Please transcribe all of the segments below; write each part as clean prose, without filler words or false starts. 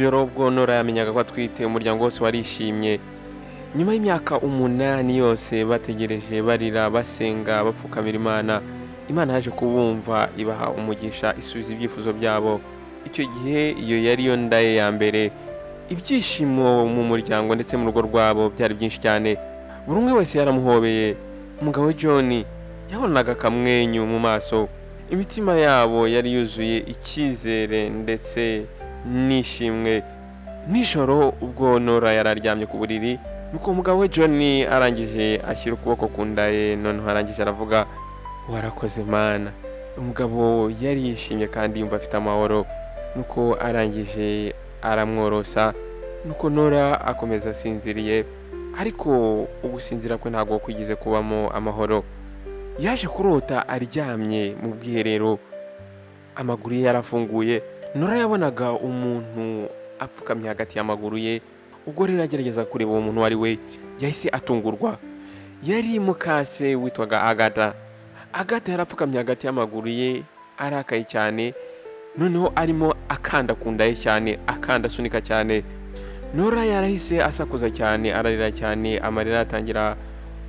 Ijoro ubwo Nora yamenyaga ko atwite, umuryango wose warishimye. Nyuma y'imyaka 8 yose bategereje, barira, basenga, bapfukamira Imana, Imana yaje kubumva, ibaha umugisha, isubiza ibyifuzo byabo. Icyo gihe iyo yari yo nda ye ya mbere. Ibyishimo mu muryango ndetse mu rugo rwabo byari byinshi cyane. Buri umwe wese yaramuhobeye. Umugabo we John yabonaga akamwenyu mu maso. Imitima yabo yari yuzuye icyizere ndetse n'ishimwe. Nijoro ubwo Nora yari aryamye ku buriri, nuko umugabo we John arangije ashyira ukuboko ku nda ye, noneho arangije aravuga: "Warakoze Mana." Umugabo yari yishimye kandi yumva afite amahoro. Nuko arangije aramworosa, nuko Nora akomeza asinziriye, ariko ugusinzira kwe ntabwo kwigeze kubamo amahoro. Yaje kurota aryamye mu bwiherero, amaguru ye yarafunguye. Nora yabonaga umuntu apfukamye hagati y'amaguru ye. Ubwo rero agerageza kureba uwo muntu uwo ari we, yahise atungurwa. Yari mukase witwaga Agatha. Agatha yarapfukamye hagati y'amaguru ye, arakaye cyane, noneho arimo akanda ku nda ye cyane, akanda asunika cyane. Nora yarahise asakuza cyane, ararira cyane, amarira atangira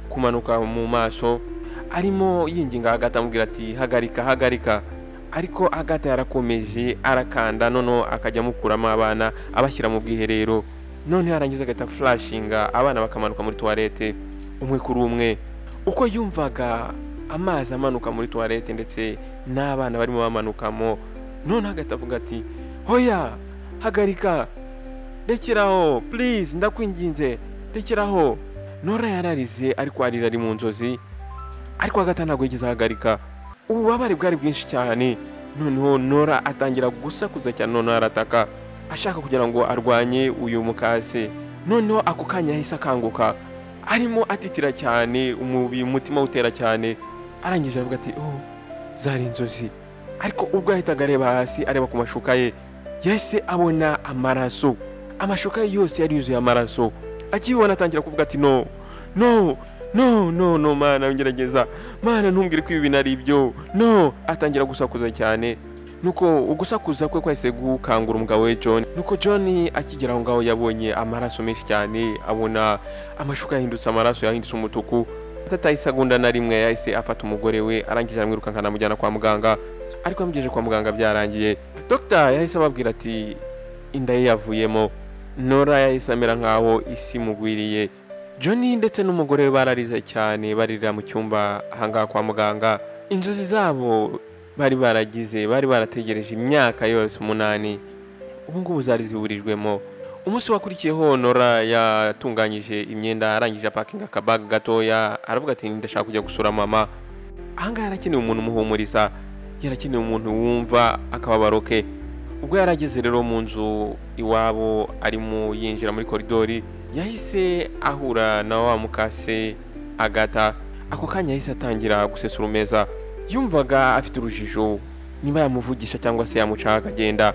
kumanuka mu maso, arimo yinginga Agatha amubwira ati: "Hagarika, hagarika." Ariko Agatha yarakomeje arakanda, noneho akajya amukuramo abana abashyira mu bwiherero, noneho yarangiza agahita flashinga abana bakamanuka muri toilette umwe kuri umwe. Uko yumvaga amazi amanuka muri toilette ndetse n'abana barimo bamanukamo, noneho agahita avuga ati: "Hoya, hagarika, rekeraho, please, ndakwinginze, rekeraho." Nora yararize, ariko arira ari mu nzozi, ariko Agatha ntabwo yigeze ahagarika. Ububabare bwari bwinshi cyane. Noneho Nora atangira gusakuza cyane, noneho arataka ashaka kugira ngo arwanye uyu mukase. Noneho ako kanya yahise akanguka, arimo atitira cyane, umubiri umutima utera cyane. Arangije aravuga ati: "Oh, zari inzozi." Ariko ubwo yahitaga areba hasi, areba ku mashuka ye, yahise abona amaraso. Amashuka ye yose yari yuzuye amaraso. Akibona atangira kuvuga ati: "No, no, no, no, no, Mana ngerageza, Mana ntumbwire ko ibi bintu ari ibyo, no." Atangira gusakuza cyane. Nuko ugusakuza kwe kwahise gukangura umugabo we John. Nuko John akigera aho ngaho yabonye amaraso menshi cyane, abona amashuka yahindutse amaraso, yahindutse umutuku. Atataye isegonda na rimwe yahise afata umugore we, arangije aramwirukanka anamujyana kwa muganga. Ariko amugejeje kwa muganga byarangiye. Dogita yahise ababwira ati: "Inda ye yavuyemo." Nora yahise amera nkaho isi imugwiriye. John ndetse n'umugore we bararize cyane, baririra mu cyumba ahangaha kwa muganga. Inzozi zabo bari baragize, bari barategereje imyaka yose 8, ubu ngubu zari ziburijwemo. Umunsi wakurikiyeho Nora yatunganyije imyenda, arangije apakinga akabaga gatoya, aravuga ati: "Ndashaka kujya gusura mama." Ahangaha yarakeneye umuntu umuhumuriza, yarakeneye umuntu wumva akababaro ke. Ubwo yarageze rero mu nzu iwabo, arimo yinjira muri koridori, yahise ahura na wa mukase Agatha. Ako kanya yahise atangira gusesura umeza. Yumvaga afite urujijo niba yamuvugisha cyangwa se yamucaho akagenda.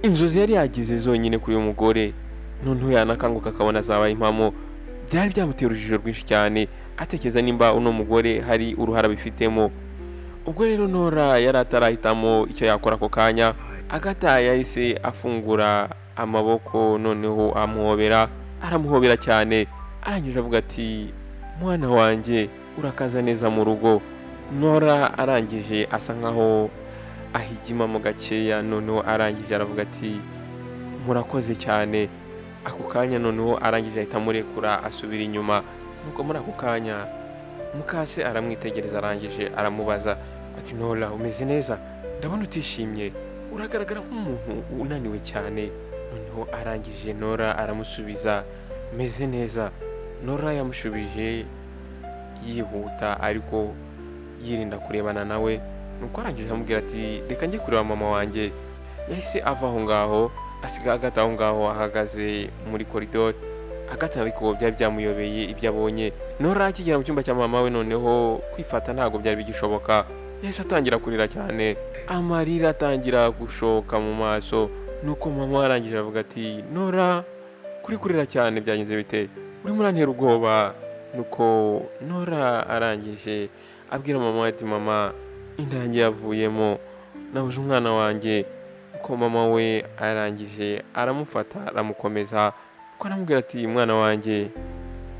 Inzozi yari yagize zonyine kuri uyu mugore, noneho yanakanguka akabona zabaye impamo, byari byamuteye urujijo rwinshi cyane, atekereza nimba uno mugore hari uruhara abifitemo. Ubwo rero Nora yari atarahitamo icyo yakora ako kanya, Agatha yahise afungura amaboko, noneho amuhobera, aramuhobera cyane, arangije avuga ati: "Mwana wanjye, urakaza neza mu rugo." Nora arangije asa nkaho ahigimamo gakeya, noneho arangije aravuga ati: "Murakoze cyane." Ako kanya noneho arangije ahita amurekura asubira inyuma. Nuko muri ako kanya mukase aramwitegereza, arangije aramubaza ati: "Nora, umeze neza? Ndabona utishimye, uragaragara nk'umuntu unaniwe cyane." Noneho arangije Nora aramusubiza: "Meze neza." Nora yamushubije yihuta ariko yirinda kurebana nawe. Nuko arangije aramubwira ati: "Reka njye kureba mama wanjye." Yahise ava aho ngaho, asiga Agatha aho ngaho ahagaze muri koridori. Agatha ariko byari byamuyobeye ibyo abonye. Nora akigera mu cyumba cya mama we, noneho kwifata ntabwo byari bigishoboka, yahise atangira kurira cyane, amarira atangira gushoka mu maso. Nuko mama arangije avuga ati: "Nora, kuri kurira cyane byagenze bite? Urimo urantera ubwoba." Nuko Nora arangije abwira mama ati: "Mama, inda yanjye yavuyemo, nabuze umwana wanjye." Nuko mama we arangije aramufata aramukomeza, ko aramubwira ati mwana wanjye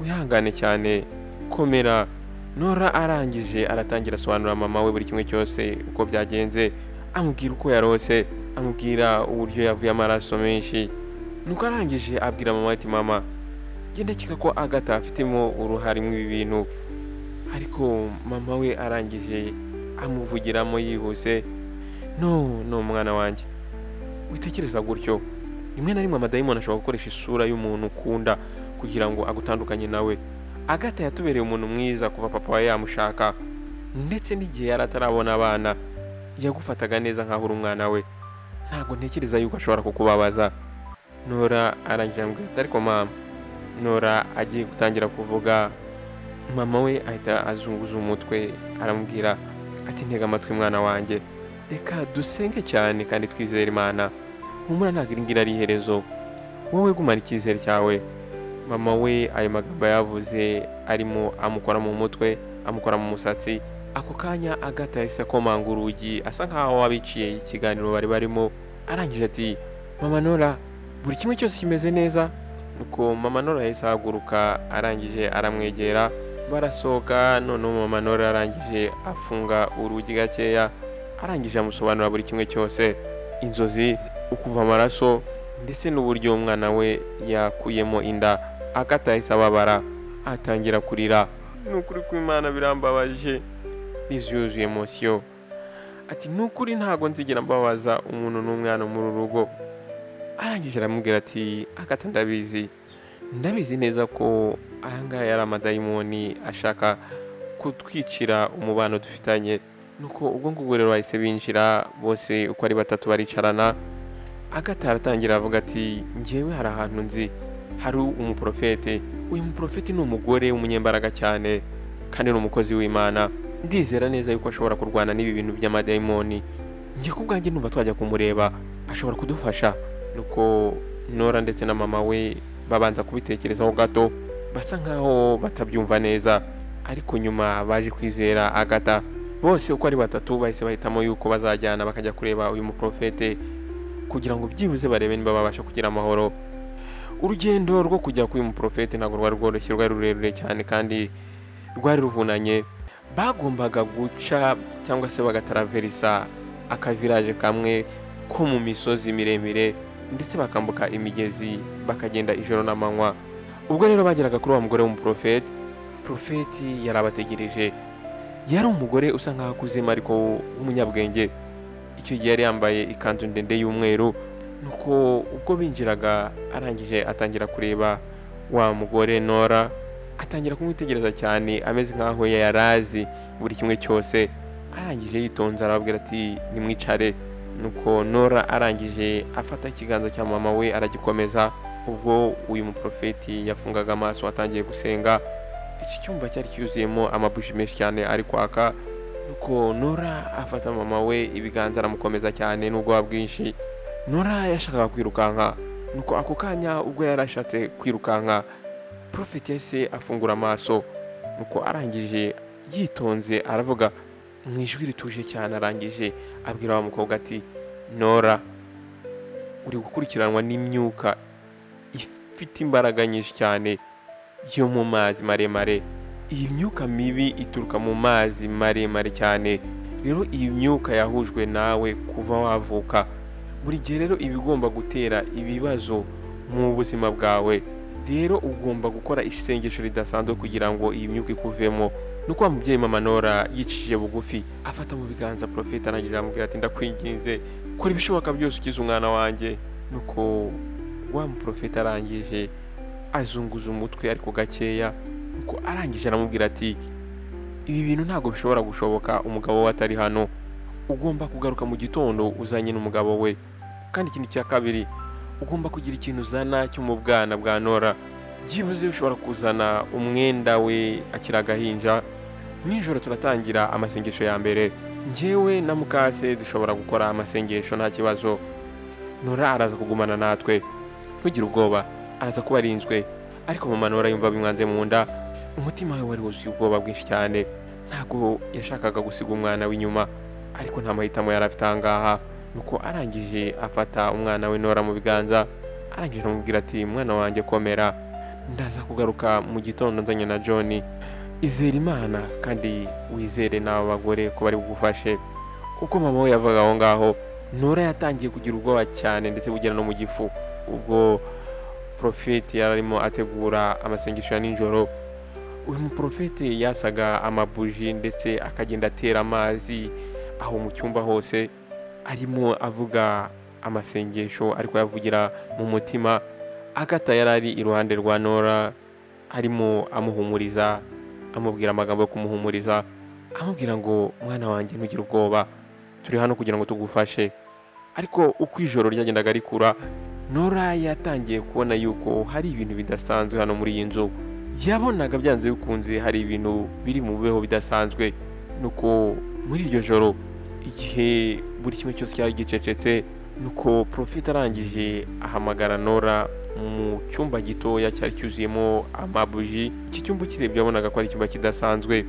wihangane cyane, komera. Nora arangije aratangira asobanurira mama we buri kimwe cyose uko byagenze, amubwira uko yarose, amubwira uburyo yavuye amaraso menshi. Nuko arangije abwira mama ati mama, genda ndakeka ko Agatha afitemo uruhare muri ibi bintu. Ariko mama we arangije amuvugiramo yihuse, no no mwana wanjye, witekereza gutyo. Rimwe na rimwe amadayimoni ashobora gukoresha isura y'umuntu ukunda kugira ngo agutandukanye nawe. Agatha yatubereye umuntu mwiza kuva papa we yamushaka, ndetse n'igihe yari atarabona abana yagufataga neza nkaho uri umwana we. Ntabwo ntekereza yuko ashobora kukubabaza. Nora arangije amubwira ati ariko mama. Nora agiye gutangira kuvuga, mama we ahita azunguza umutwe aramubwira ati ntega amatwi mwana wanjye, reka dusenge cyane kandi twizere Imana. Humura ntabwo iri ngiri ari iherezo, wowe gumana icyizere cyawe. Mama we ayo magambo yavuze arimo amukora mu mutwe, amukora mu musatsi. Ako kanya Agatha yahise akomanga urugi asa nkaho abiciye ikiganiro bari barimo. Arangije ati mama Nora, buri kimwe cyose kimeze neza. Nuko mama Nora yahise ahaguruka arangije aramwegera barasohoka. Noneho mama Nora arangije afunga urugi gakeya, arangije amusobanurira buri kimwe cyose, inzozi, ukuva amaraso, ndetse n'uburyo umwana we yakuyemo inda. Agatha yahise ababara atangira kurira. Nukuri kw'Imana birambabaje, yuzuye emosiyo. Ati nukuri ntago nzigera mbabaza umuntu n'umwana muri uru rugo. Arangije aramubwira ati Agatha ndabizi, ndabizi neza ko aya ngaya yari amadayimoni ashaka kutwicira umubano dufitanye. Nuko ubwo ngubwo rero bahise binjira bose uko ari batatu baricarana. Agatha aratangira avuga ati njyewe hari ahantu nzi hari umuprofete. Uyu muprofete ni umugore w'umunyembaraga cyane kandi ni umukozi w'Imana. Ndizera neza yuko ashobora kurwana n'ibi bintu by'amadayimoni. Njye ku bwanjye numva twajya kumureba, ashobora kudufasha. Nuko Nora ndetse na mama we babanza kubitekerezaho gato, basa nkaho batabyumva neza, ariko nyuma baje kwizera Agatha. Bose uko ari batatu bahise bahitamo yuko bazajyana bakajya kureba uyu muprofete kugira ngo byibuze barebe niba babasha kugira amahoro. Urugendo rwo kujya kuri uyu muprofete ntabwo rwari rworoshye, rwari rurerure cyane kandi rwari ruvunanye. Bagombaga guca cyangwa se bagataraverisa akaviraje kamwe ko mu misozi miremire, ndetse bakambuka imigezi bakagenda ijoro n'amanywa. Ubwo rero bageraga kuri wa mugore w'umuprofeti, profeti yarabategereje. Yari umugore usa nkaho akuzemo ariko w'umunyabwenge. Icyo gihe yari yambaye ikanzu ndende y'umweru. Nuko ubwo binjiraga arangije atangira kureba wa mugore Nora, atangira kumwitegereza cyane ameze nkaho yarazi buri kimwe cyose. Arangije yitonze arababwira ati nimwicare. Nuko Nora arangije afata ikiganza cya mama we aragikomeza. Ubwo uyu muprofeti yafungaga amaso atangiye gusenga. Iki cyumba cyari cyuzuyemo amabuji menshi cyane ari kwaka. Nuko Nora afata mama we ibiganza aramukomeza cyane n'ubwoba bwinshi. Nora yashakaga kwirukanka. Nuko ako kanya ubwo yarashatse kwirukanka, profeti yahise afungura amaso. Nuko arangije yitonze aravuga mu ijwi rituje cyane, arangije abwira wa mukobwa ati Nora, uri gukurikiranwa n'imyuka ifite imbaraga nyinshi cyane yo mu mazi maremare. Iyi myuka mibi ituruka mu mazi maremare cyane. Rero iyi myuka yahujwe nawe kuva wavuka. Buri gihe rero iba igomba gutera ibibazo mu buzima bwawe. Rero ugomba gukora isengesho ridasanzwe kugira ngo iyi myuka ikuvemo. Nuko wa mubyeyi mama Nora yicishije bugufi afata mu biganza profeti, arangije aramubwira ati ndakwinginze kora ibishoboka byose ukize umwana wanjye. Nuko wa muprofeti arangije azunguza umutwe ariko gakeya. Nuko arangije aramubwira ati ibi bintu ntabwo bishobora gushoboka umugabo we atari hano. Ugomba kugaruka mu gitondo uzanye n'umugabo we. Kandi ikintu cya kabiri, ugomba kugira ikintu uzana cyo mu bwana bwa Nora. Byibuze ushobora kuzana umwenda we akiri agahinja. Nijoro turatangira amasengesho ya mbere. Njyewe na mukase dushobora gukora amasengesho nta kibazo. Nora araza kugumana natwe, ntugire ubwoba, araza kuba arinzwe. Ariko mama Nora yumva bimwanze mu nda, umutima we wari wuzuye ubwoba bwinshi cyane. Ntabwo yashakaga gusiga umwana w'inyuma, ariko nta mahitamo yari afite aha ngaha. Nuko arangije afata umwana we Nora mu biganza, arangije aramubwira ati mwana wanjye komera, ndaza kugaruka mu gitondo nzanye na John, izere Imana kandi wizere n'aba bagore ko bari bugufashe. Uko mama we yavaga aho ngaho, Nora yatangiye kugira ubwoba cyane ndetse bugera no mu gifu. Ubwo Profeti yari arimo ategura amasengesho ya nijoro, uyu muprofeti yasaga amabuji ndetse akagenda atera amazi aho mu cyumba hose, arimo avuga amasengesho ariko yavugira mu mutima. Agatha yari ari iruhande rwa Nora arimo amuhumuriza, amubwira amagambo yo kumuhumuriza, amubwira ngo mwana wanjye ntugire ubwoba, turi hano kugira ngo tugufashe. Ariko uko ijoro ryagendaga rikura, Nora yatangiye kubona yuko hari ibintu bidasanzwe hano muri iyi nzu. Yabonaga byanze bikunze hari ibintu biri mu bibeho bidasanzwe. Nuko muri iryo joro igihe buri kimwe cyose cyari gicecetse, nuko Profeti arangije ahamagara Nora mu cyumba gitoya cyari cyuzuyemo amabuji. Iki cyumba ukirebye wabonaga ko ari icyumba kidasanzwe,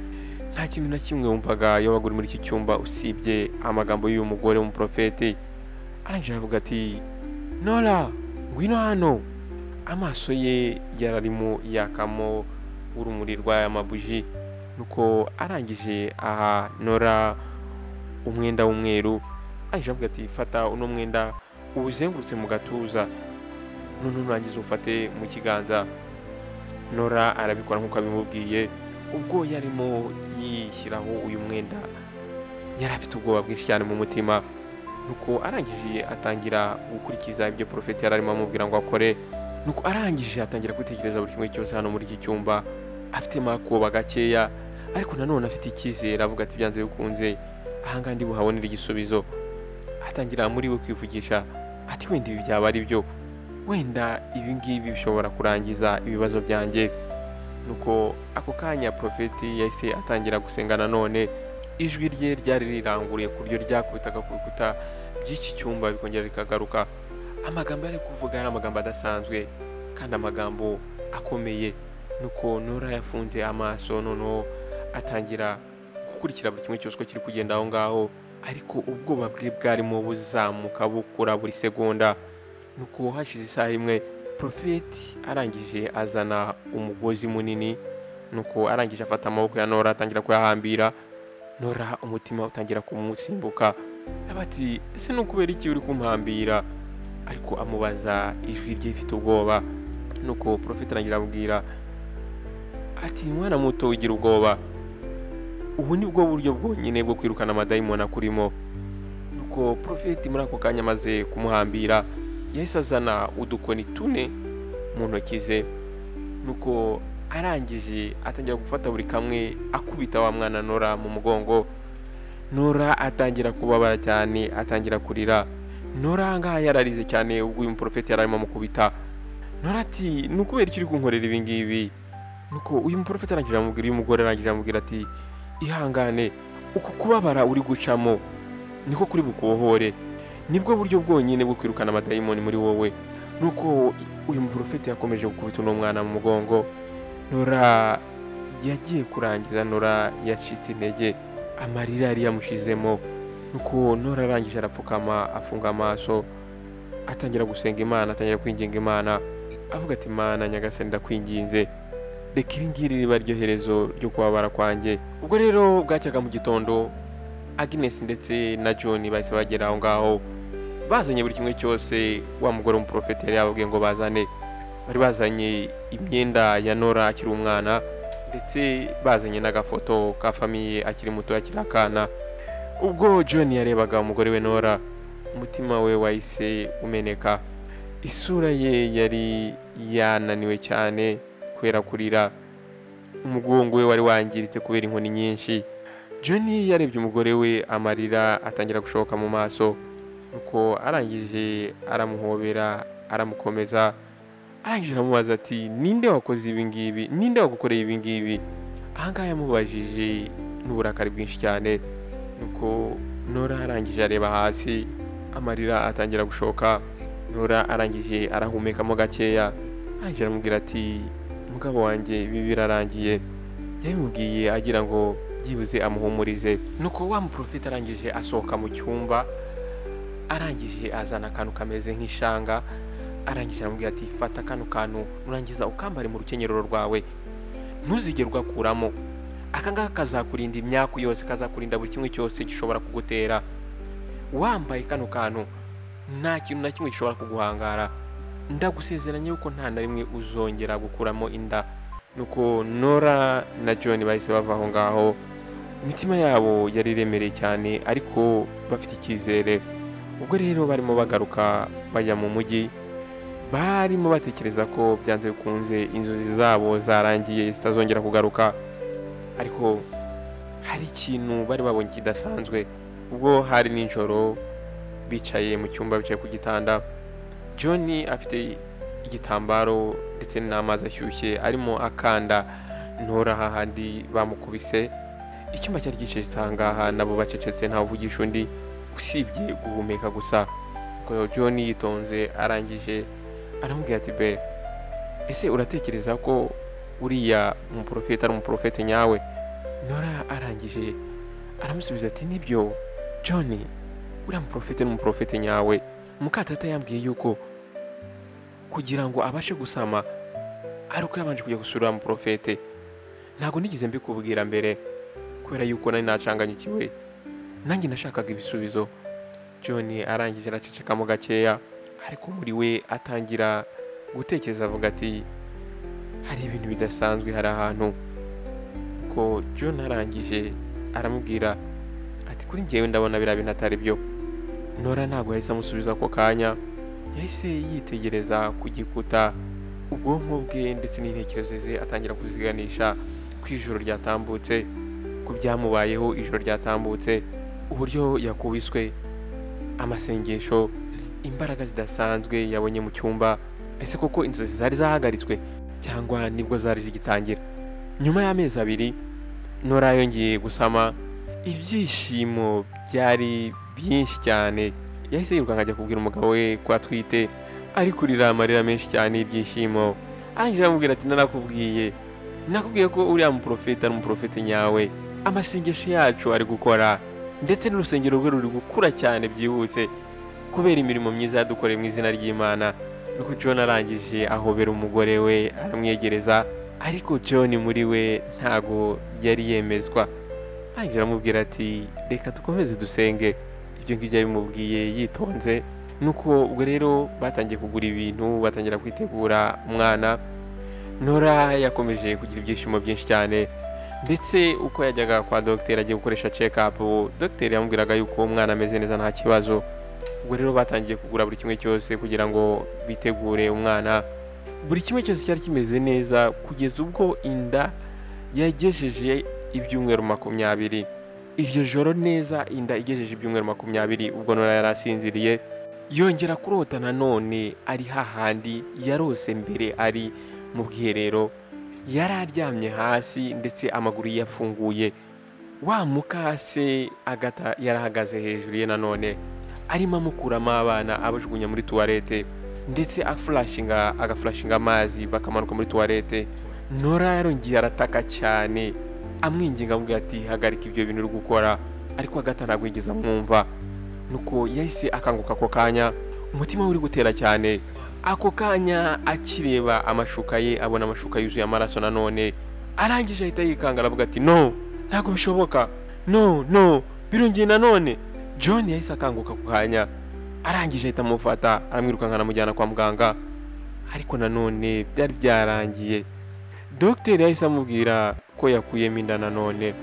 nta kintu na kimwe wumvaga iyo wabaga uri muri iki cyumba usibye amagambo y'uyu mugore w'umuprofeti. Arangije aravuga ati Nora ngwino hano. Amaso ye yararimo yakamo urumuri rw'aya mabuji. Nuko arangije aha Nora umwenda w'umweru, arangije avuga ati fata uno mwenda uwuzengurutse mu gatuza, none nurangiza ufate mu kiganza. Nora arabikora nk'uko abimubwiye. Ubwo yarimo yishyiraho uyu mwenda yari afite ubwoba bwinshi cyane mu mutima. Nuko arangije atangira gukurikiza ibyo Profeti yari arimo amubwira ngo akore. Nuko arangije atangira gutekereza buri kimwe cyose hano muri iki cyumba, afitemo akoba gakeya ariko nanone afite icyizere, avuga ati byanze bikunze ahangaha ndi buhabonere igisubizo. Atangira muri we kwivugisha ati wenda ibi byaba ari byo, wenda ibi ngibi bishobora kurangiza ibibazo byanjye. Nuko ako kanya Profeti yahise atangira gusenga nanone. Ijwi rye ryari riranguruye ku buryo ryakubitaga ku bikuta by'iki cyumba bikongera rikagaruka. Amagambo yari kuvuga yari amagambo adasanzwe kandi amagambo akomeye. Nuko Nora yafunze amaso, noneho atangira gukurikira buri kimwe cyose uko kiri kugenda aho ngaho, ariko ubwoba bwe bwarimo buzamuka bukura buri segonda. Nuko hashize isaha imwe, Profeti arangije azana umugozi munini. Nuko arangije afata amaboko ya Nora atangira kuyahambira. Nora umutima utangira kumusimbuka, ati ese ni ukubera iki uri kumpambira? Ariko amubaza ijwi rye rifite ubwoba. Nuko Profeti arangira amubwira ati mwana muto ugira ubwoba, ubu ni bwo buryo bwonyine bwo kwirukana amadayimoni akurimo. Nuko Profeti muri ako kanya amaze kumuhambira yahise azana udukoni tune mu ntoki ze. Nuko arangije atangira gufata buri kamwe akubita wa mwana Nora mu mugongo. Nora atangira kubabara cyane, atangira kurira. Nora ahangaha yararize cyane ubwo uyu muprofeti yari arimo amukubita. Nora ati ni ukubera iki uri kunkorera ibi ngibi? Nuko uyu muprofeti arangije amubwira, uyu mugore arangije amubwira ati ihangane, uku kubabara uri gucamo niko kuri bukubohore, nibwo buryo bwonyine bwo kwirukana amadayimoni muri wowe. Nuko uyu muprofeti yakomeje gukubita uno mwana mu mugongo. Nora yagiye kurangiza, Nora yacitse intege, amarira yari yamushizemo. Nuko Nora arangije arapfukama, afunga amaso, atangira gusenga Imana, atangira kwinginga Imana, avuga ati Mana nyagasani ndakwinginze, reka iri ngiri riba ryo herezo ryo kubabara kwanjye. Ubwo rero bwacyaga mu gitondo, Agnes ndetse na John bahise bagera aho ngaho, bazanye buri kimwe cyose wa mugore w'umuprofeti yari yababwiye ngo bazane. Bari bazanye imyenda ya Nora akiri umwana, ndetse bazanye n'agafoto ka famiye akiri muto, akiri akana. Ubwo John yarebaga umugore we Nora, umutima we wahise umeneka. Isura ye yari yananiwe cyane kubera kurira, umugongo we wari wangiritse kubera inkoni nyinshi. John yarebye umugore we amarira atangira gushoka mu maso. Nuko arangije aramuhobera, aramukomeza, arangije aramubaza ati ninde wakoze ibi ngibi, ninde wagukoreye ibi ngibi? Ahangaha yamubajije n'uburakari bwinshi cyane. Nuko Nora arangije areba hasi, amarira atangira gushoka. Nora arangije arahumekamo gakeya, arangije aramubwira ati mugabo wanjye ibi birarangiye. Yabimubwiye agira ngo byibuze amuhumurize. Nuko wa muprofeti arangije asohoka mu cyumba, Arangije azana akantu kameze nk'ishanga, arangije aramubwira ati fata kano kantu nurangiza ukambare mu rukenyerero rwawe, ntuzigere ugakuramo. Aka ngaka kazakurinda imyaku yose, kazakurinda buri kimwe cyose gishobora kugutera. Wambaye kano kantu nta kintu na kimwe gishobora kuguhangara, ndagusezeranya yuko nta na rimwe uzongera gukuramo inda. Nuko Nora na John bahise bava aho ngaho, imitima yabo yari iremereye cyane ariko bafite icyizere. Ubwo rero barimo bagaruka bajya mu mujyi, barimo batekereza ko byanze bikunze inzozi zabo zarangiye zitazongera kugaruka, ariko hari ikintu bari babonye kidasanzwe. Ubwo hari nijoro, bicaye mu cyumba, bicaye ku gitanda, John afite igitambaro ndetse n'amazi ashyushye arimo akanda Nora hahandi bamukubise. Icyumba cyari gicecetse aha ngaha, nabo bacecetse, ntawe uvugisha undi usibye guhumeka gusa. Ubwo John yitonze arangije aramubwira ati be, ese uratekereza ko uriya umuprofeti ari umuprofeti nyawe? Nora arangije aramusubiza ati nibyo John, uriya muprofeti ni umuprofeti nyawe. Mukatata yambwiye yuko kugira ngo abashe gusama ari uko yabanje kujya gusura umuprofete. Ntabwo nigeze mbikubwira mbere kubera yuko nari nacanganyikiwe, nanjye nashakaga ibisubizo. John arangije aracecekamo gakeya, ariko muri we atangira gutekereza avuga ati hari ibintu bidasanzwe, hari ahantu. Ko John arangije aramubwira ati kuri njyewe ndabona biriya bintu atari byo. Nora ntabwo yahise amusubiza ako kanya, yahise yitegereza ku gikuta, ubwonko bwe ndetse n'intekerezo ze atangira kuziganisha ku ijoro ryatambutse, ku byamubayeho ijoro ryatambutse, uburyo yakubiswe, amasengesho, imbaraga zidasanzwe yabonye mu cyumba. Ese koko inzozi zari zahagaritswe cyangwa nibwo zari zigitangira? Nyuma y'amezi 2 Nora yongeye gusama, ibyishimo byari byinshi cyane. Yahise yirukanka ajya kubwira umugabo we ko atwite, ari kurira amarira menshi cyane y'ibyishimo. Arangije aramubwira ati narakubwiye, nakubwiye ko uriya muprofeti ari umuprofeti nyawe, amasengesho yacu ari gukora, ndetse n'urusengero rwe ruri gukura cyane byihuse kubera imirimo myiza yadukoreye mu izina ry'Imana. Nuko John arangije ahobera umugore we aramwegereza, ariko John muri we ntago yari yemezwa. Arangije aramubwira ati reka dukomeze dusenge. Ibyo ngibyo yabimubwiye yitonze. Nuko ubwo rero batangiye kugura ibintu, batangira kwitegura umwana. Nora yakomeje kugira ibyishimo byinshi cyane, ndetse uko yajyaga kwa dogiteri agiye gukoresha check up, dogiteri yamubwiraga yuko umwana ameze neza nta kibazo. Ubwo rero batangiye kugura buri kimwe cyose kugira ngo bitegure umwana. Buri kimwe cyose cyari kimeze neza kugeza ubwo inda yagejeje ibyumweru 20. Iryo joro neza inda igejeje ibyumweru 20, ubwo Nora yari asinziriye, yongera kurota nanone ari hahandi yarose mbere ari mu bwiherero. Yari aryamye hasi ndetse amaguru ye yafunguye. Wa mukase Agatha yarahagaze hejuru ye nanone, arimo amukuramo abana abajugunya muri tuwarete, ndetse agaflashinga amazi bakamanuka muri tuwarete. Nora yarongeye arataka cyane amwinginga amubwira ati hagarika ibyo bintu uri gukora, ariko Agatha ntabwo yigeze amwumva. Nuko yahise akanguka ako kanya, umutima we uri gutera cyane. Ako kanya akireba amashuka ye abona amashuka yuzuye amaraso nanone. Arangije ahita yikanga aravuga ati no, ntabwo bishoboka, no no, birongeye nanone. John yahise akanguka ako kanya, arangije ahita amufata aramwirukanka anamujyana kwa muganga, ariko nanone byari byarangiye. Dogiteri yahise amubwira ko yakuyemo inda nanone.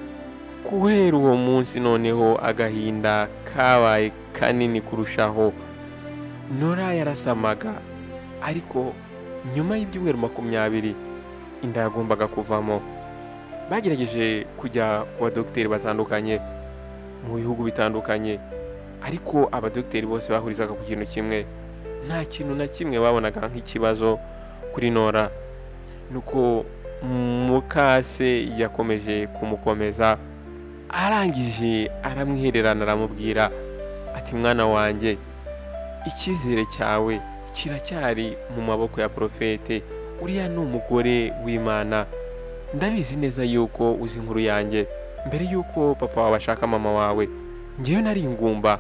Guhera uwo munsi noneho agahinda kabaye kanini kurushaho. Nora yarasamaga, ariko nyuma y'ibyumweru 20 inda yagombaga kuvamo. Bagerageje kujya ku badogiteri batandukanye mu bihugu bitandukanye, ariko abadogiteri bose bahurizaga ku kintu kimwe, nta kintu na kimwe babonaga nk'ikibazo kuri Nora. Nuko mukase yakomeje kumukomeza, arangije aramwihererana aramubwira ati mwana wanjye, icyizere cyawe kiracyari mu maboko ya profete, uriya ni umugore w'Imana, ndabizi neza yuko uzi inkuru yanjye. Mbere yuko papa wawe ashaka mama wawe, njyewe nari ingumba,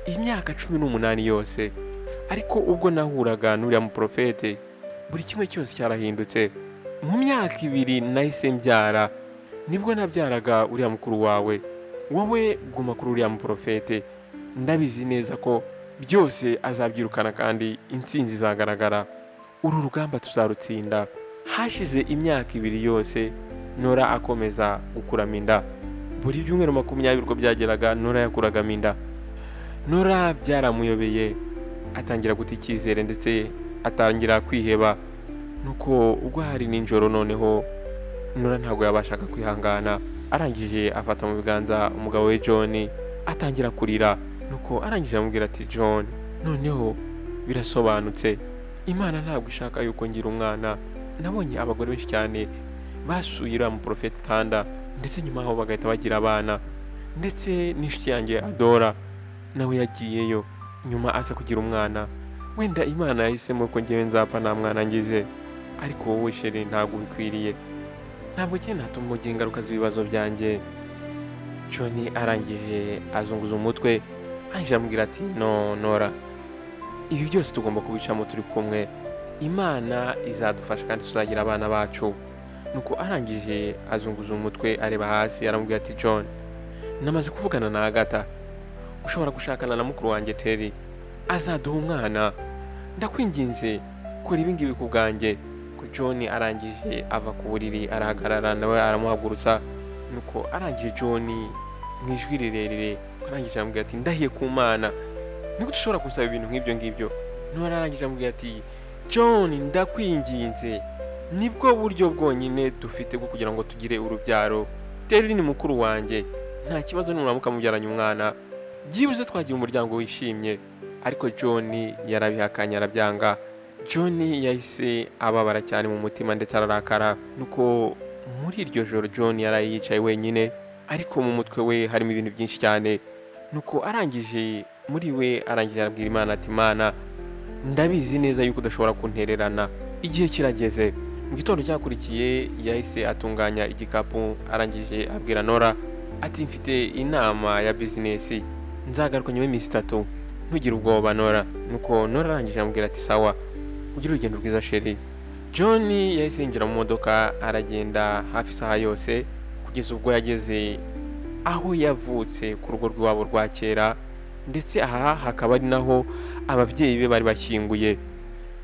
Imyaka 18 yose. Ariko ubwo nahuraga n'uriya muprofete, buri kimwe cyose cyarahindutse. Mu myaka 2 nahise mbyara, nibwo nabyaraga uriya mukuru wawe. Wowe guma kuri uriya muprofete, ndabizi neza ko byose azabyirukana kandi intsinzi izagaragara. Uru rugamba tuzarutsinda. Hashize imyaka 2 yose Nora akomeza gukuramo inda. Buri byumweru 20 uko byageraga Nora yakuragamo inda. Nora byaramuyobeye, atangira guta icyizere ndetse atangira kwiheba. Nuko ubwo hari nijoro noneho Nora ntabwo yabashaga kwihangana, arangije afata mu biganza umugabo we John atangira kurira. Nuko arangije amubwira ati John, noneho birasobanutse, Imana ntabwo ishaka yuko ngira umwana. Nabonye abagore benshi cyane basuye uriya muprofeti Tanda, ndetse nyuma aho bagahita bagira abana, ndetse n'inshuti yanjye Adora nawe yagiyeyo nyuma aza kugira umwana. Wenda Imana yahisemo ko njyewe nzapfa nta mwana ngize, ariko wowe chérie ntabwo ubikwiriye, ntabwo njye natuma ugira ingaruka z'ibibazo byanjye. John arangije azunguza umutwe, arangije aramubwira ati no Nora, ibi byose tugomba kubicamo turi kumwe, Imana izadufasha kandi tuzagira abana bacu. Nuko arangije azunguza umutwe areba hasi aramubwira ati John, namaze kuvugana na Agatha, ushobora gushakana na mukuru wanjye Terry, azaduha umwana, ndakwinginze kora ibi ngibi ku bwanjye. Ko John arangije ava ku buriri arahagarara nawe aramuhagurutsa. Nuko arangije John mu ijwi rirerire arangije aramubwira ati ndahiye ku Mana, nigute ushobora gusaba ibintu nk'ibyo ngibyo? Nora arangije aramubwira ati John, ndakwinginze, nibwo buryo bwonyine dufite bwo kugira ngo tugire urubyaro. Terry ni mukuru wanjye, nta kibazo nuramuka mubyaranye umwana, byibuze twagira umuryango wishimye. Ariko John yarabihakanye arabyanga. John yahise ababara cyane mu mutima ndetse ararakara. Nuko muri iryo joro John yaraye yicaye wenyine, ariko mu mutwe we harimo ibintu byinshi cyane. Nuko arangije muri we arangije arabwira Imana ati Mana, ndabizi neza yuko udashobora kuntererana, igihe kirageze. Mu gitondo cyakurikiye yahise atunganya igikapu, arangije abwira Nora ati mfite inama ya bizinesi, nzagaruka nyuma y'iminsi 3, ntugire ubwoba Nora. Nuko Nora arangije amubwira ati sawa, ugire urugendo rwiza chérie. John yahise yinjira mu modoka aragenda hafi isaha yose kugeza ubwo yageze aho yavutse ku rugo rw'iwabo rwa kera, ndetse aha hakaba ari naho ababyeyi be bari bashyinguye.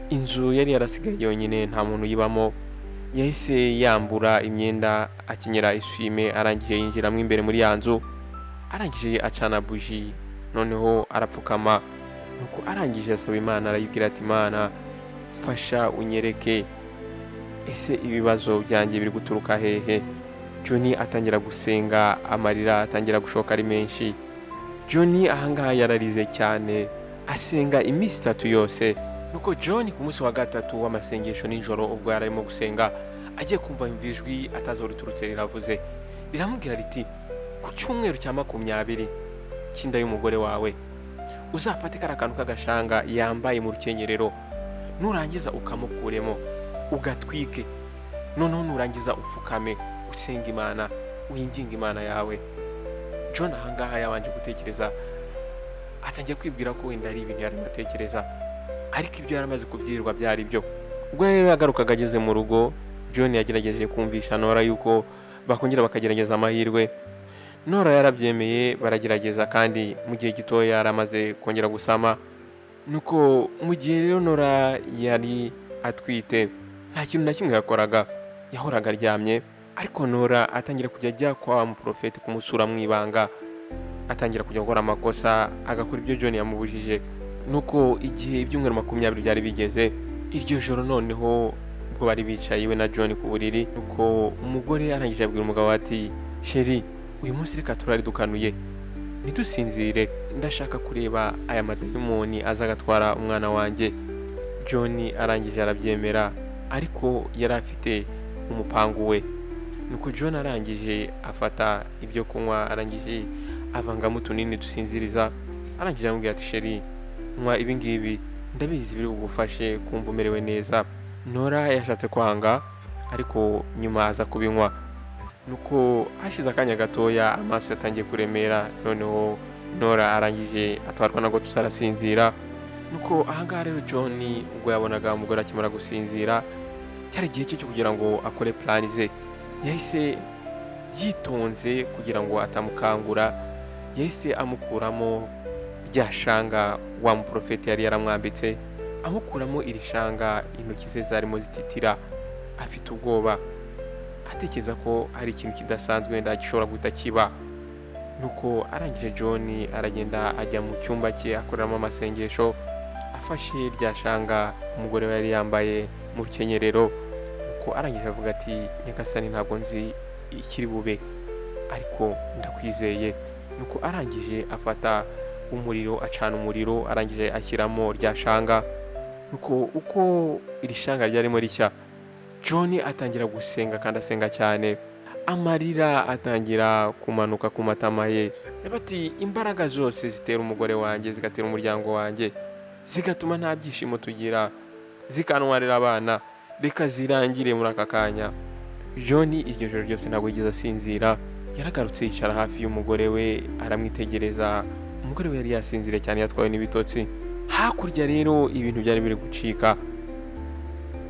Inzu yari yarasigaye yonyine, nta muntu uyibamo. Yahise yambura imyenda akenyera isume, arangije yinjiramo imbere muri ya nzu, arangije acana buji, noneho arapfukama. Nuko arangije asaba Imana, arayibwira ati Imana mfasha unyereke ese ibibazo byanjye biri guturuka hehe. John atangira gusenga, amarira atangira gushoka ari menshi. John ahangaha yararize cyane, asenga iminsi 3 yose. Nuko John ku munsi wa 3 w'amasengesho nijoro ubwo yari arimo gusenga, agiye kumva ijwi atazi aho riturutse riravuze, riramubwira riti ku cyumweru cya 20 cy'inda y'umugore wawe uzafate kariya kantu k'agashanga yambaye mu rukenyerero, nurangiza ukamukuremo ugatwike, noneho nurangiza upfukame usenga Imana, winginga Imana yawe. John ahangaha yabanje gutekereza, atangira kwibwira ko wenda ari ibintu yarimo atekereza, ariko ibyo yaramaze kubyirirwa byari byo. Ubwo rero yagarukaga ageze mu rugo, John yagerageje kumvisha Nora yuko bakongera bakagerageza amahirwe. Nora yarabyemeye, baragerageza, kandi mu gihe gitoya yaramaze kongera gusama. Nuko mu gihe rero Nora yari atwite nta kintu na kimwe yakoraga, yahoraga aryamye. Ariko Nora atangira kujya ajya kwa muprofeti kumusura mu ibanga, atangira kujya gukora amakosa, agakora ibyo John yamubujije. Nuko igihe ibyumweru 20 byari bigeze, iryo joro noneho ubwo bari bicaye we na John ku buriri, nuko umugore arangije abwira umugabo ati chérie, uyu munsi reka turare dukanuye, ntidusinzire, ndashaka kureba aya madayimoni aza agatwara umwana wanjye. John arangije arabyemera, ariko yari afite umupangu we. Nuko John arangije afata ibyo kunywa, arangije avangamo utunini dusinziriza, arangije aramubwira ati chérie, nywa ibi ngibi, ndabizi biri bugufashe kumva umerewe neza. Nora yashatse kwanga, ariko nyuma aza kubinywa. Nuko hashize akanya gatoya amaso yatangiye kuremera, noneho Nora arangije atwarwa na Gotusa arasinzira. Nuko ahangaha rero John ubwo yabonaga umugore akimara gusinzira, cyari igihe cye cyo kugira ngo akore plan ze. Yahise yitonze kugira ngo atamukangura, yahise amukuramo rya shanga wa muprofeti yari yaramwambitse, amukuramo iri shanga, intoki ze zarimo zititira, afite ubwoba, atekereza ko hari ikintu kidasanzwe wenda gishobora guhita kiba. Nuko arangije John aragenda ajya mu cyumba cye akoreramo amasengesho, afashe rya shanga umugore we yari yambaye mu rukenyerero. Nuko arangije avuga ati Nyagasani ntabwo nzi ikiri bube ariko ndakwizeye. Nuko arangije afata umuriro, acana umuriro, arangije ashyiramo rya shanga. Nuko uko iri shanga ryarimo rishya, John atangira gusenga kandi asenga cyane, amarira atangira kumanuka ku matama ye. Bati imbaraga zose zitera umugore wanjye, zigatera umuryango wanjye, zigatuma nta byishimo tugira, zikantwarira abana, reka zirangire muri aka kanya. John iryo joro ryose ntabwo yigeze asinzira, yaragarutse yicara hafi y'umugore we aramwitegereza. Umugore we yari yasinziriye cyane, yatwawe n'ibitotsi. Hakurya rero ibintu byari biri gucika.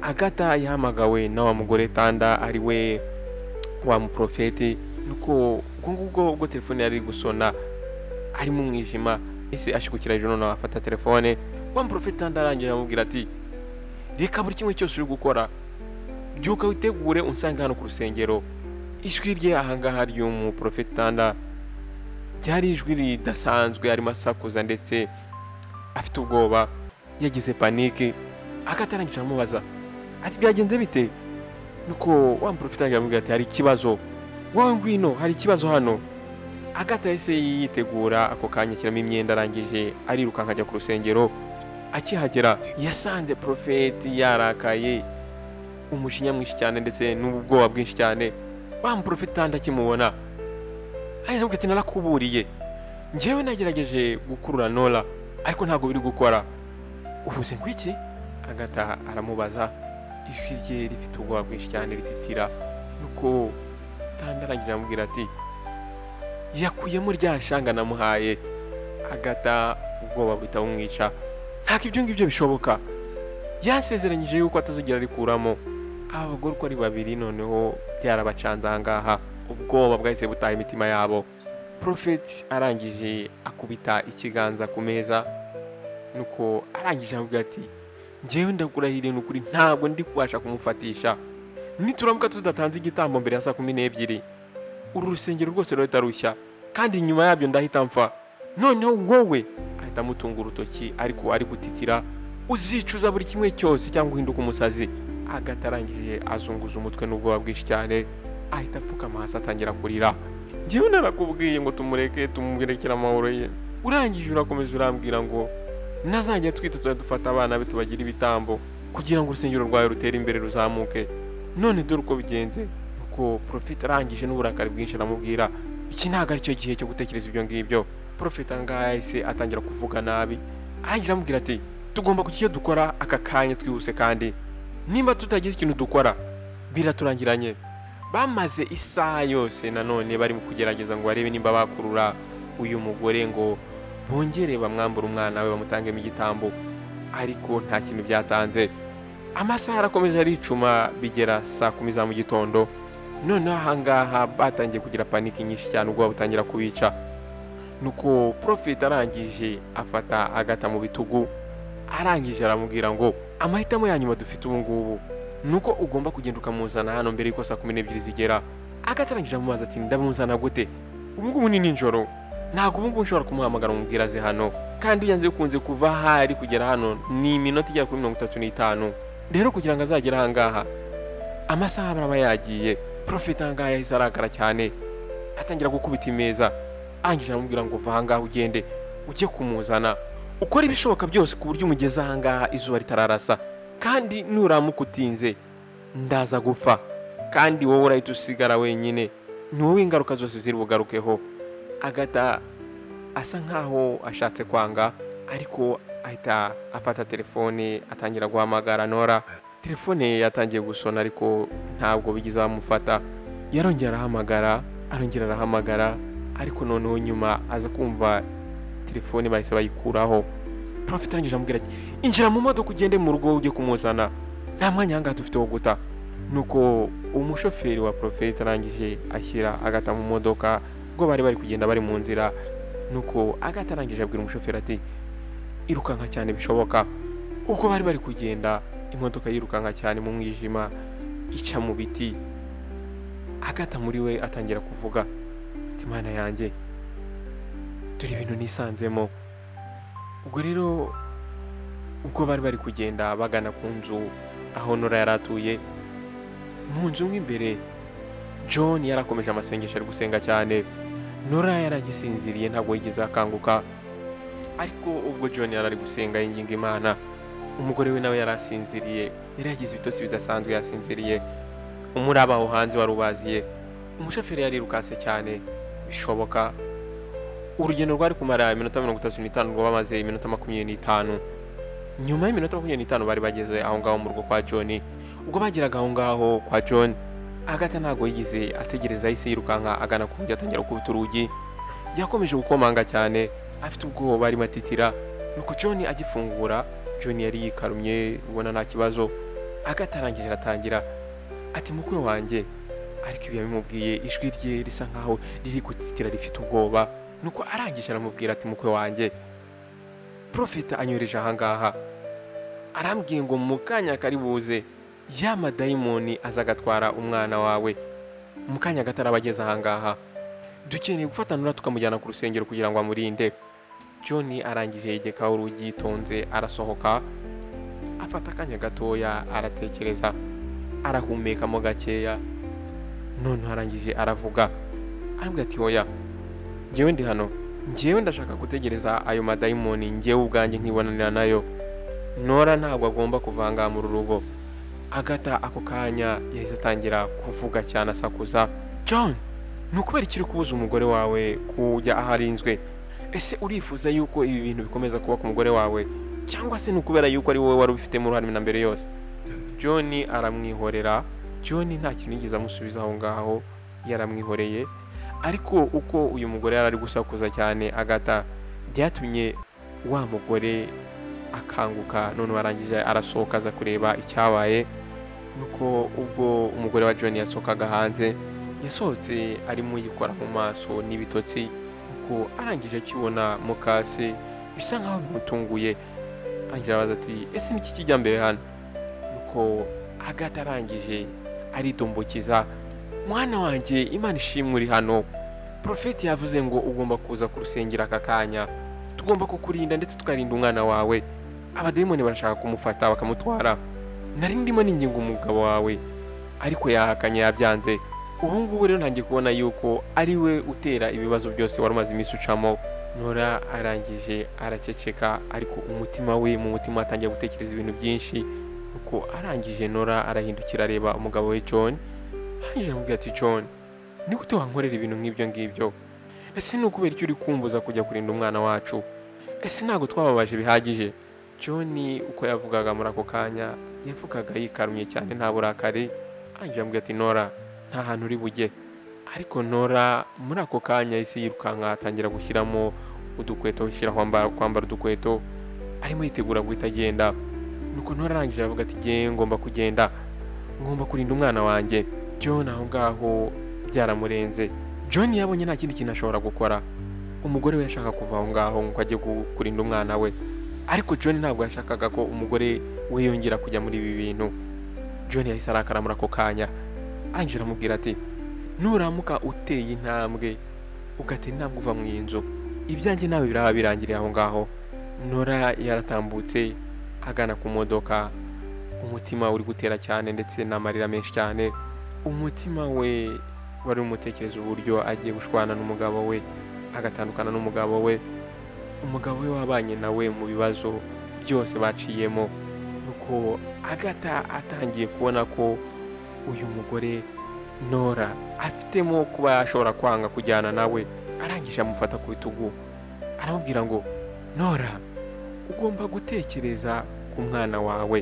Agatha yahamagawe na wa mugore Tanda, ari we wa muprofeti. Nuko ubwo ngubwo ubwo telefone yari gusona ari mu mwijima, ese ashikukira hejuru noneho afata telefone. Wa muprofeti Tanda arangira aramubwira ati reka buri kimwe cyose uri gukora, byuka witegure unsange hano ku rusengero. Ijwi rye ahangaha ry'umuprofeti Tanda ryari ijwi ridasanzwe, arimo asakuza ndetse afite ubwoba, yagize panike. Agatha arangije aramubaza ati byagenze bite? Nuko wa muprofeti aramubwira ati hari ikibazo, wowe ngwino, hari ikibazo hano. Agatha yahise yitegura ako kanya, ashyiramo imyenda, arangije arirukanka ajya ku rusengero. Akihagera yasanze profeti yarakaye, umujinya mwinshi cyane ndetse n'ubwoba bwinshi cyane. Wa muprofeti Tanda akimubona aramubwira ati narakuburiye, njyewe nagerageje gukurura Nora ariko ntabwo biri gukora, uvuze ngo iki? Agatha aramubaza, ijwi rye rifite ubwoba bwinshi cyane rititira. Nuko Tanda arangira aramubwira ati yakuyemo rya shanga namuhaye. Agatha ubwoba buhita bumwica, ntabwo ibyo ngibyo bishoboka, yasezeranyije yuko atazongera arikuramo. Aba bagore uko ari babiri noneho byarabacanze ahangaha, ubwoba bwahise butaha imitima yabo. Prophet arangije akubita ikiganza ku meza, nuko arangije aramubwira ati njyewe ndakurahiriye ni ukuri ntabwo ndi kubasha kumufatisha, nituramuka tudatanze igitambo mbere ya saa 12 uru rusengero rwose rurahita rushya, kandi nyuma yabyo ndahita mpfa. Noneho wowe, ahita amutunga urutoki ariko ari gutitira, uzicuza buri kimwe cyose cyangwa uhinduka umusazi. Agatha arangije azunguza umutwe n'ubwoba bwinshi cyane, ahita apfukama hasi atangira kurira. Njyewe narakubwiye ngo tumureke tumwerekere amahoro ye, urangije urakomeza urambwira ngo nazajya twita tuzajya dufata abana be tubagira ibitambo kugira ngo urusengero rwawe rutere imbere ruzamuke, none dore uko bigenze. Nuko Prophet arangije n'uburakari bwinshi aramubwira iki ntabwo aricyo gihe cyo gutekereza ibyo ngibyo. Prophet ahangaha yahise atangira kuvuga nabi, arangije aramubwira ati tugomba kugira icyo dukora aka kanya twihuse, kandi nimba tutagize ikintu dukora biraturangiranye. Bamaze isaha yose nanone barimo kugerageza ngo barebe nimba bakurura uyu mugore ngo bongere bamwambure umwana we bamutangemo igitambo, ariko nta kintu byatanze. Amasaha arakomeza aricuma bigera saa 10 za mu gitondo. Noneho ahangaha batangiye kugira paniki nyinshi cyane, ubwoba butangira kubica. Nuko Prophet arangije afata Agatha mu bitugu, arangije aramubwira ngo amahitamo ya nyuma dufite ubu ngubu nuko ugomba kugenda ukamuzana hano mbere yuko saa 12 zigera. Agatha arangije amubaza ati ndamuzana gute? Ubu ngubu ni nijoro, ntabwo ubu ngubu nshobora kumuhamagara mubwira aze hano, kandi yanze bikunze kuva ahari kugera hano ni iminota igera kuri 35. Rero kugira ngo azagere ahangaha amasaha araba yagiye. Prophet ahangaha yahise arakara cyane, atangira gukubita imeza, arangije aramubwira ngo va ahangaha ugende ujye kumuzana, ukora ibishoboka byose ku buryo umugeza ahangaha izuba ritararasa, kandi nuramuka utinze ndaza gupfa, kandi wowe urahita usigara wenyine, ni wowe ingaruka zose ziri bugarukeho. Agatha asa nkaho ashatse kwanga, ariko ahita afata telefone atangira guhamagara Nora. Telefone yatangiye gusona ariko ntabwo bigeze bamufata. Yarongera arahamagara, arongera arahamagara, ariko noneho nyuma aza kumva Telefone bahise bayikuraho. Prophet arangije amubwira ati injira mu modoka ugende mu rugo ujye kumuzana, nta mwanya ahangaha dufite wo guta. Nuko umushoferi wa Prophet arangije ashyira Agatha mu modoka ubwo bari bari kugenda bari mu nzira. Nuko Agatha arangije abwira umushoferi ati irukanka cyane bishoboka. Uko bari bari kugenda imodoka yirukanka cyane mu mwijima ica mu biti. Agatha muri we atangira kuvuga ati Mana yanjye, dore ibintu nisanzemo. Ubwo rero ubwo bari bari kugenda bagana ku nzu aho Nora yari atuye, mu nzu mo imbere John yarakomeje amasengesho ari gusenga cyane. Nora yaragisinziriye ntabwo yigeze akanguka, ariko ubwo John yari ari gusenga yinginga Imana, umugore we nawe yarasinziriye, yari yagize ibitotsi bidasanzwe yasinziriye. Umuraba aho hanze wari ubaziye. Umushoferi yarirukanse cyane bishoboka. Urugendo rwari kumara iminota 35 rwo bamaze iminota 25. Nyuma y'iminota 25 bari bageze aho ngaho mu rugo kwa John. Ubwo bageraga aho ngaho kwa John, Agatha ntabwo yigeze ategereza, yahise yirukanka agana ku rugi atangira gukubita urugi. Yakomeje gukomanga cyane afite ubwoba arimo atitira. Nuko John agifungura, John yari yikarumye ubona nta kibazo. Agatha arangije aratangira ati mukwe wanjye, ariko ibi yabimubwiye ijwi rye risa nkaho riri gutitira rifite ubwoba. Nuko arangije aramubwira ati mukwe wanjye, Prophet anyoreje ahangaha arambwiye ngo mu kanya kari buze ya madayimoni aza agatwara umwana wawe, mu kanya gatarabageza ahangaha, dukeneye gufata Nora tukamujyana ku rusengero kugira ngo amurinde. John arangije yegeka urugi yitonze arasohoka, afata akanya gatoya aratekereza, arahumekamo gakeya, noneho arangije aravuga arambwira ati oya, njyewe ndi hano, njyewe ndashaka gutegereza ayo madayimoni, njyewe ubwanjye nkibonanira nayo. Nora ntabwo agomba kuvanga mu rugo. Agatha ako kanya yahise atangira kuvuga cyane asakuza, John, ni ukubera iki uri kubuza umugore wawe kujya aharinzwe? Ese urifuza yuko ibi bintu bikomeza kuba ku mugore wawe, cyangwa se ni ukubera yuko ari wowe wari ubifitemo uruhare na mbere yose? John aramwihorera. John nta kintu yigeze amusubiza aho ngaho, yaramwihoreye. Ariko uko uyu mugore yari ari gusakuza cyane Agatha, byatumye wa mugore akanguka, none arangije arasohoka aza kureba icyabaye. Nuko ubwo umugore wa John yasohokaga hanze, yasohotse arimo yikora mu maso n'ibitotsi. Nuko arangije akibona mukase bisa nkaho bimutunguye, arangije abaza ati ese niki kijya mbere hano? Nuko Agatha arangije aridombokiza, mwana wanjye Imana ishimwe uri hano, Prophet yavuze ngo ugomba kuza ku rusengero aka kanya, tugomba kukurinda ndetse tukarinda umwana wawe, abadayimoni barashaka kumufata bakamutwara, nari ndimo ninginga umugabo wawe ariko yahakanye yabyanze, ubu ngubu rero ntangiye kubona yuko ari we utera ibibazo byose wari umaze iminsi ucamo. Nora arangije araceceka, ariko umutima we mu mutima atangiye gutekereza ibintu byinshi. Nuko arangije Nora arahindukira areba umugabo we John, arangije aramubwira ati John, ni gute wankorera ibintu nk'ibyo ngibyo? Ese ni ukubera icyo uri kumbuza kujya kurinda umwana wacu? Ese ntabwo twababaje bihagije? John uko yavugaga muri ako kanya yavugaga yikarumye cyane nta burakari, arangije aramubwira ati Nora nta hantu uri bujye. Ariko Nora muri ako kanya yahise yirukanka atangira gushyiramo udukweto, ashyira kwambara udukweto, arimo yitegura guhita agenda. Nuko Nora arangije aravuga ati ngewe ngomba kugenda, ngomba kurinda umwana wanjye. John aho ngaho byaramurenze. John yabonye nta kindi kintu ashobora gukora. Umugore we yashaka kuva aho ngaho ngo ajye kurinda umwana we, ariko John ntabwo yashakaga ko umugore we yongera kujya muri ibi bintu. John yahise arakara muri ako kanya, arangije aramubwira ati nuramuka uteye intambwe ugatera intambwe uva mu inzu, ibyanjye nawe biraba birangiriye aho ngaho. Nora yaratambutse agana ku modoka, umutima uri gutera cyane ndetse n'amarira menshi cyane. Umutima we wari umutekereza uburyo agiye gushwana n'umugabo we, agatandukana n'umugabo we, umugabo we wabanye nawe mu bibazo byose baciyemo. Nuko Agatha atangiye kubona ko uyu mugore Nora afitemo kuba yashobora kwanga kujyana nawe, arangije amufata ku bitugu aramubwira ngo Nora, ugomba gutekereza ku mwana wawe,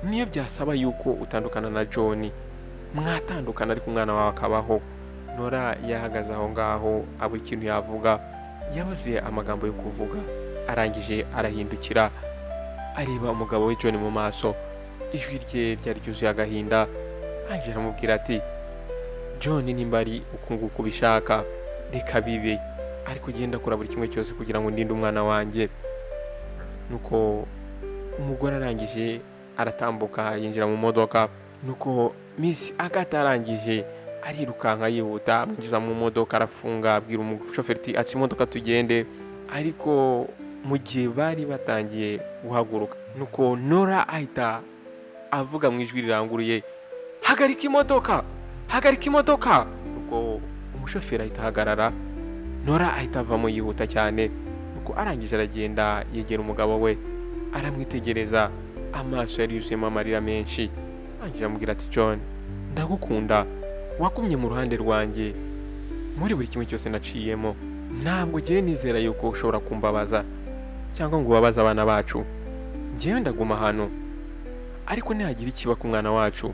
niyo byasaba yuko utandukana na John mwatandukana ariko umwana wawe akabaho. Nora yahagaze aho ngaho abura ikintu yavuga, Yabuze amagambo yo kuvuga. Arangije arahindukira areba umugabo we John mu maso, ijwi rye ryari ryuzuye agahinda. Arangije aramubwira ati John, nimba ari uku nguku ubishaka reka bibe, ariko ugenda akora buri kimwe cyose kugira ngo ndinde umwana wanjye. Nuko umugore arangije aratambuka yinjira mu modoka. Nuko Miss Agatha arangije arirukanka yihuta amwinjiza mu modoka, arafunga, abwira umushoferi ati atsa imodoka tugende. Ariko mu gihe bari batangiye guhaguruka, nuko Nora ahita avuga mu ijwi riranguruye, hagarika imodoka, hagarika imodoka. Nuko umushoferi ahita ahagarara, Nora ahita avamo yihuta cyane. Nuko arangije aragenda yegera umugabo we, aramwitegereza, amaso yari yuzuyemo amarira menshi. Arangije aramubwira ati John, ndagukunda, wagumye mu ruhande rwanjye muri buri kimwe cyose naciyemo, ntabwo ngiye nizera yuko ushobora kumbabaza cyangwa ngo ubabaze abana bacu. Njyewe ndaguma hano, ariko nihagira ikiba ku mwana wacu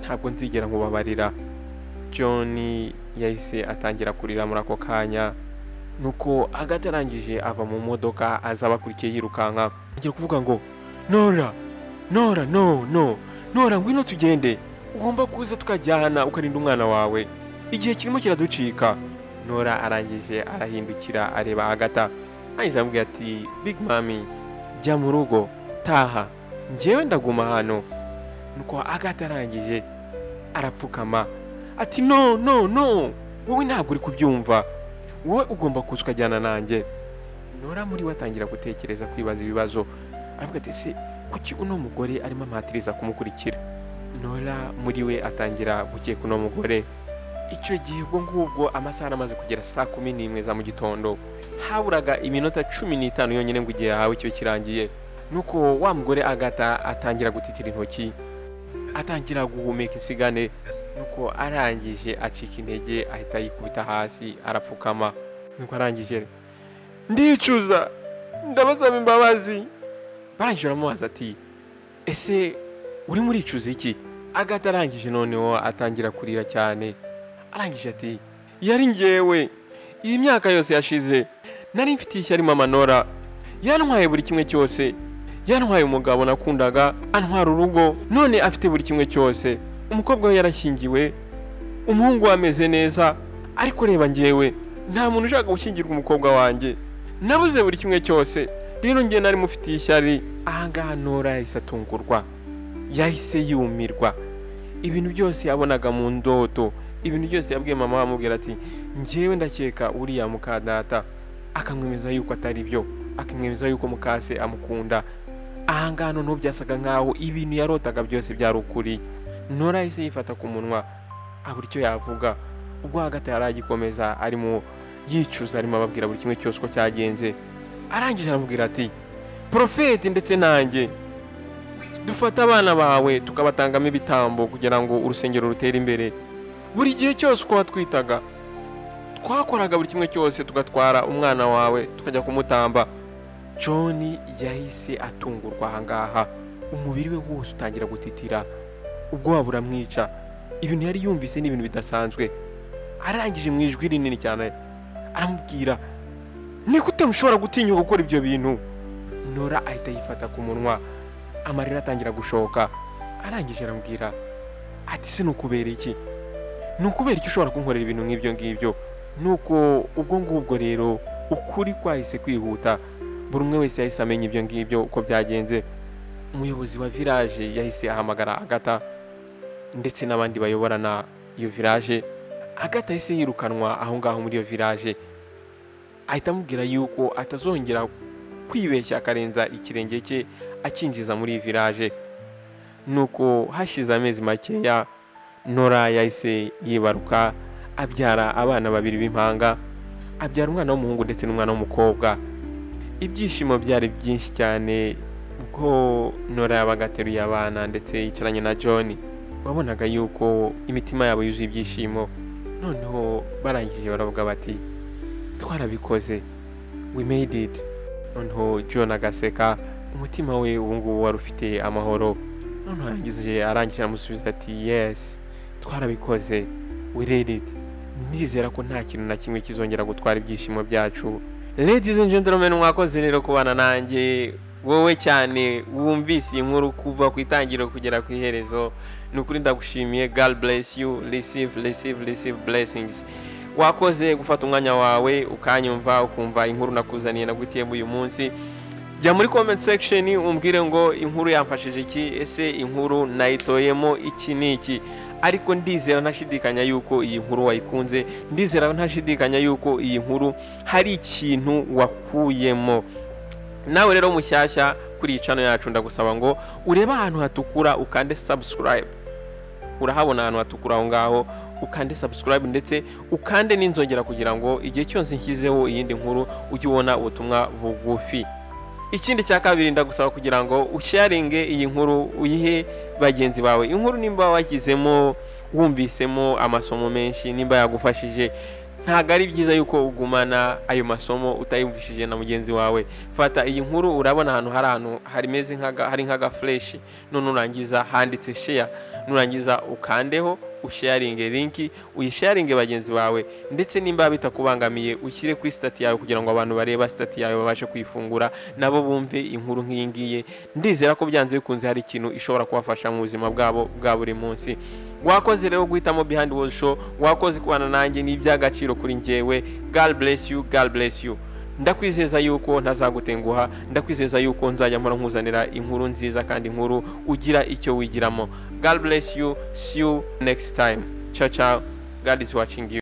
ntabwo nzigera nkubabarira. John yahise atangira kurira muri ako kanya. Nuko Agatha arangije ava mu modoka aza abakurikiye yirukanka, agiye kuvuga ngo Nora, Nora, no no Nora, ngwino tugende, ugomba kuza tukajyana ukarinda umwana wawe, igihe kirimo kiraducika. Nora arangije arahindukira areba Agatha, arangije aramubwira ati Big Mami, jya mu rugo, taha, njyewe ndaguma hano. Nuko Agatha arangije arapfukama ati no no no, wowe ntabwo uri kubyumva, wowe ugomba kuza ukajyana nanjye. Nora muri we atangira gutekereza, kwibaza ibibazo, aravuga ati ese kuki uno mugore arimo ampatiriza kumukurikira? Nora muri we atangira gukeka uno mugore. Icyo gihe ubwo ngubwo amasaha amaze kugera saa 11 za mu gitondo, haburaga iminota 15 yonyine ngo igihe yahawe kibe kirangiye. Nuko wa mugore Agatha atangira gutitira intoki, atangira guhumeka insigane. Nuko arangije acika intege, ahita yikubita hasi arapfukama. Nuko arangije, ndicuza, ndabasaba imbabazi. Barangije baramubaza ati ese urimo uricuza iki? Agatha arangije noneho atangira kurira cyane. Arangije ati yari njyewe, iyi myaka yose yashize nari mfitiye ishyari mama Nora, yantwaye buri kimwe cyose, yantwaye umugabo nakundaga, antwara urugo, none afite buri kimwe cyose, umukobwa we yarashyingiwe, umuhungu we ameze neza, ariko reba njyewe nta muntu ushaka gushyingirwa umukobwa wanjye, nabuze buri kimwe cyose, rero njye nari mufitiye ishyari. Ahangaha Nora yahise atungurwa, yahise yumirwa, ibintu byose yabonaga mu ndoto, ibintu byose yabwiye mama, amubwira ati njyewe ndakeka uriya mukadata, akamwemeza yuko atari byo, akamwemeza yuko mukase amukunda. Ahangaha noneho byasaga nkaho ibintu yarotaga byose byari ukuri. Nora yahise yifata ku munwa, abura icyo yavuga. Ubwo Agatha yari agikomeza arimo yicuza, arimo ababwira buri kimwe cyose uko cyagenze. Arangije aramubwira ati Profeti ndetse nanjye dufata abana bawe tukabatangamo ibitambo kugira ngo urusengero rutere imbere. Buri gihe cyose uko watwitaga twakoraga buri kimwe cyose, tugatwara umwana wawe tukajya kumutamba. John yahise atungurwa ahangaha, umubiri we wose utangira gutitira, ubwoba buramwica. Ibintu yari yumvise ni ibintu bidasanzwe. Arangije mu ijwi rinini cyane aramubwira, ni gute mushobora gutinyuka gukora ibyo bintu? Nora ahita yifata ku munwa, amarira atangira gushoka. Arangije aramubwira ati se nukubera iki? Nukubera iki ushobora kunkorera ibintu nk'ibyo ngibyo? Nuko ubwo ngubwo rero ukuri kwahise kwihuta, buri umwe wese yahise amenya ibyo ngibyo uko byagenze. Umuyobozi wa village yahise ahamagara Agatha ndetse n'abandi bayoborana iyo village. Agatha yahise yirukanwa aho ngaho muri iyo village, ahita amubwira yuko atazongera kwibeshya akarenza ikirenge cye akinjiza muri iyi village. Nuko hashize amezi makeya, Nora yahise yibaruka, abyara abana babiri b'impanga, abyara umwana w'umuhungu ndetse n'umwana w'umukobwa. Ibyishimo byari byinshi cyane ubwo Nora yabaga ateruye abana ndetse yicaranye na John, wabonaga yuko imitima yabo yuzuye ibyishimo. Noneho barangije baravuga bati twarabikoze, we made it. Noneho John agaseka, umutima we ubu ngubu wari ufite amahoro. Noneho arangije aramusubiza ati yes, twarabikoze, we did it. Ndizera ko nta kintu na kimwe kizongera gutwara ibyishimo byacu. Ladies and gentlemen, mwakoze rero kubana nanjye. Wowe cyane wumvise iyi nkuru kuva ku itangiriro kugera ku iherezo, ni ukuri ndagushimiye. God bless you. Receive, receive, receive blessings. Wakoze gufata umwanya wawe ukanyumva, ukumva inkuru nakuzaniye, nagutiyemo uyu munsi. Jya muri comment section umbwire ngo inkuru yamfashije iki, ese inkuru nayitoyemo iki n'iki. Ariko ndizera ntashidikanya yuko iyi nkuru wayikunze, ndizera ntashidikanya yuko iyi nkuru hari ikintu wakuyemo. Nawe rero mushyashya kuri iyi channel yacu, ndagusaba ngo urebe ahantu hatukura ukande subscribe. Urahabona ahantu hatukura aho ngaho, ukande subscribe ndetse ukande n'inzogera kugira ngo igihe cyose nshyizeho iyindi nkuru ujye ubona ubutumwa bugufi. Ikindi cya kabiri, ndagusaba kugira ngo usharinge iyi nkuru, uyihe bagenzi bawe. Inkuru nimba washyizemo, wumvisemo amasomo menshi, nimba yagufashije, ntabwo ari byiza yuko ugumana ayo masomo utayumvishije na mugenzi wawe. Fata iyi nkuru, urabona ahantu hari ahantu harimeze nk'aga hari nk'aga flèche, none nurangiza handitse share, nurangiza ukandeho usharinge link, uyisharinge bagenzi bawe. Ndetse nimba bitakubangamiye, ushyire kuri status yawe kugira ngo abantu bareba status yawe babashe kuyifungura, nabo bumve inkuru nk'iyi ngiyi. Ndizera ko byanze bikunze hari ikintu ishobora kubafasha mu buzima bwabo bwa buri munsi. Wakoze rero guhitamo Behind World Show, wakoze kubana nanjye, ni iby'agaciro kuri njyewe. God bless you, God bless you. Ndakwizeza yuko ntazagutenguha, ndakwizeza yuko nzajya mpora nkuzanira inkuru nziza kandi inkuru ugira icyo wigiramo. God bless you. See you next time. Ciao ciao. God is watching you.